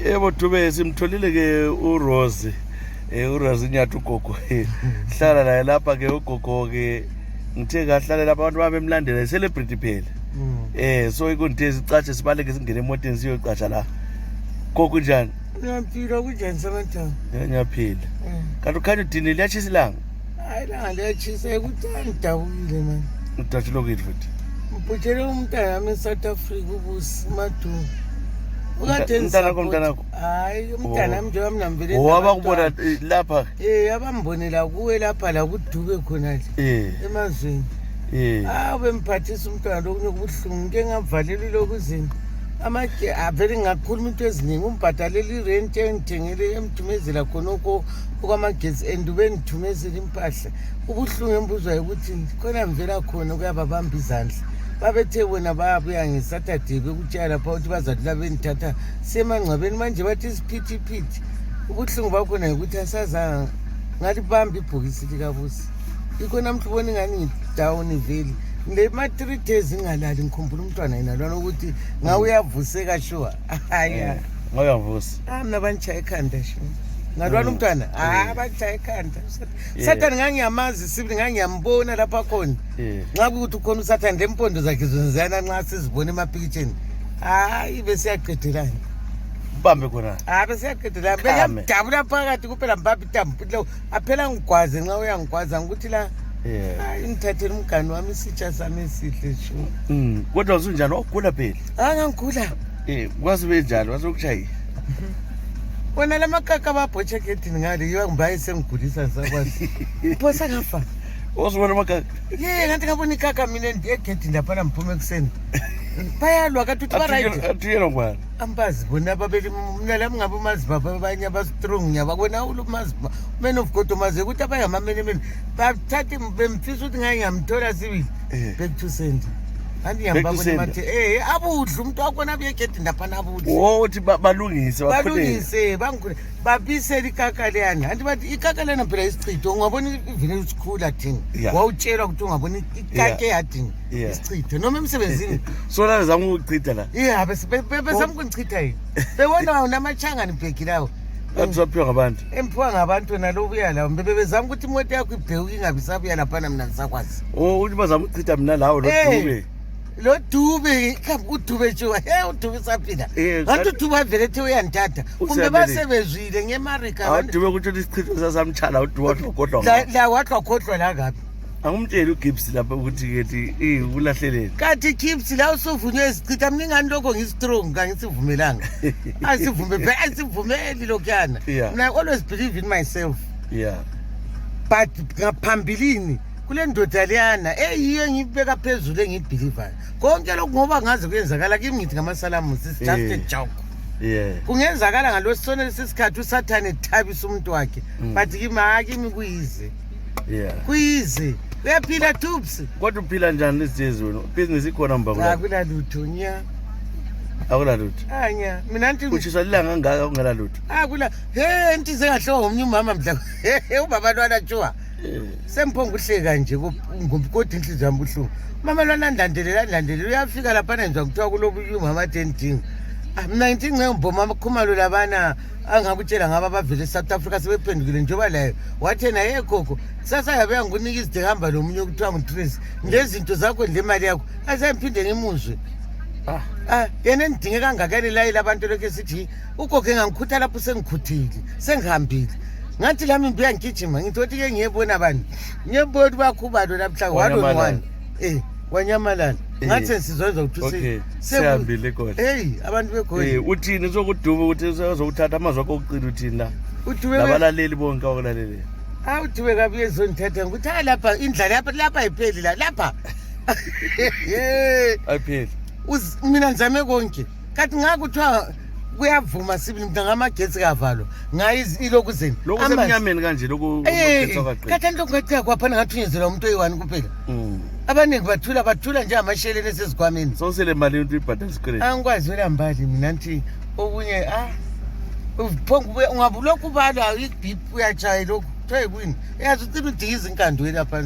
Yebo Dube simtholile ke uRose uRose Nyathi ugogo hlala naye lapha ke ugogo ke ngithe kahlale lapha abantu babemlandela celebrity phela so ikunti sicatshe sibaleke singene emotweni siyocatsha la gogo njani Ngiyaphila kunjani Samantha? Ngiyaphila kanti ukhanya udinile liyatshisa ilanga Hayi la liyatshisa ukuthanda dabukile man udatshilo kithi futhi Mphuthele umntana wami eSouth Africa ubusi Madu Umntana hayi umntana wami nje wamnambele wabakubona lapha abambonela kuwe lapha la kuDube khona nje emazweni bemphathisa umntwana lokunye kubuhlungu into engavaleli lokuzini amaje avele ngakhuluma into eziningi umbhadalela irent engithengele emthumezela khonoko okwamagesi endube ngithumezela impahla ubuhlungu embuzwayo ukuthi khona mvela khona kuyababamba izandla babethe bona bayabuya ngeSaturday bekutshela lapha ukuthi bazathi labenithatha semangcwabeni manje bathi isiphithiphithi ubuhlungu bakhona ukuthi asazanga ngalibamba ibhokisi likabusi ikho namhla ubona ngani ngidown vele le ma 3 days ngalali ngikhumbula umntwana yena lona ukuthi ngawe uyavuseka sure haya ngayavusa mina banchaya ekhanda sho ngalwana umntwana banchaya ekhanda Sathane ngangiyamazi sibili ngangiyambona lapha khona nxa ukuthi ukhona uSathane lempondo zakhe zonzana nxa sizibona emapikitsheni bese yaqedelana ubambe khona bese yaqedelana beyamdabula phakathi kuphela mbaphi tampu aphela ngigwaze nxa uyangigwaza ukuthi la ngithathela umgani wami isitsha sami esihle sho kodwa usunjani wagula phela ngangigula kwazi benjani wasokushaya wena lamakaka babhotshe gedini ngale yangimbaye sengigulisa sakwazi phosa ngafa osubona makaka ngathi ngabona ikaka mina egedini lapha mphume ekuseni bayalwa kathi uthi baright athiyela ngubani ambazi bona babeli mina lami ngabe umazibaba abanye abastrong nyabakona ulumazibaba man of God umaze ukuthi abayamamenemene bathathe bemfisa ukuthi ngayamthola sibili back to send andiyambabona mathi abudla umuntu wakhona abuyegedini lapha nabudla uthi balungise babisela ikaka leyana anti bathi ikaka lena phela isichitho ungabona ivele isikhula thina wawutshelwa ukuthi ungabona ikaka eyadini isichitho noma emsebenzini so la zama ukuchitha la bezama ukungichitha yini bewona namachangani bheki lawo Azophiwa ngabantu emphiwa ngabantu nalobuya lawo bebezama ukuthi imoto yakho ibheke ingabi sabuya lapha mina ngisakwazi ukuthi bazama ukuchitha mina lawo lo Dube uDube nje uDube saphila ngathi uDube avele ethe uyandithatha kumbe basebezwile ngeAmerica Dube ukuthi isichitho sasamchala uDube wahlokhodlwa la wahlokhodlwa la ngapi angumtshela uGibbs lapha ukuthi kethi ulahlelele kathi Gibbs la usuvunywe isichitha mina ngani lokho ngistrong ngangisivumelanga asivume phela asivumeli lokuyana mina always believe in myself but ngaphambilini kule ndoda leyana eyiyo ngibeka phezulu engibhilivayo konke lokho ngoba ngaze kuyenzakala kimi ngithi ngamasalamu just a joke kungenzakala ngalosisonele sisikhathi uSathane ethabisa umuntu wakhe but kimi kuyize kuyize uyaphila Tubes kodwa uphila njani lesijezu wena business ikhona mbakula akulalutho nya akulalutho anya mina nti uchisa lilanga ngaka ungalalutho akula nti sengahlobo omnye umama mdla ubaba lwana Joa semphongo uhleka nje kodwa inhliziyo yami buhlungu mama lwana ndandelela uyafika lapha nenzwa kuthiwa kulobu umama 10 ding mina ngithi ngemboma khumalo labana angakutshela ngaba bavele eSouth Africa sebephendukile njengoba layo wathi yena gogo sasa yabe yangunika izidehamba lomunye ukuthiwa nguTrace ngezinto zakho ndemali yakho asemphinde ngimuzwe yena endinge kangakani layila abantu lokho esithi ugogo engangikhutha lapho sengikhuthile sengihambile ngathi lami mbiya ngigijima ngithothi ke ngiyebona abantu ngiyebona bakhubalo namhla 1 wanyamalala ngathi sensizozwa ukuthi sehambile kodwa abantu bekhona uthini sokuDube ukuthi uzokuthatha amazwi akho okuqina uthini la labalaleli bonke awulalele uDube kabuye ezonithatha ukuthi lapha indlela lapha ayipheli lapha ayipheli mina nizame konke kathi ngakuthiwa kuyavuma sibili mnta ngamagetsi kavalo ngayilokuzeni lokusemnyameni kanje lokugetsa kwaqina kathi into ngathi kwaphana ngathunyezela umuntu oyi1 kuphela abaningi bathula nje amasheleni esezikhwameni sosele imali into ibhadala isikweletu angikwazi wela mbali mina nti okunye uphonga ungabulokhu balwa ibhip uyatshaya lokhu kuthiwa yini yazi ucina udikiza inkando lapha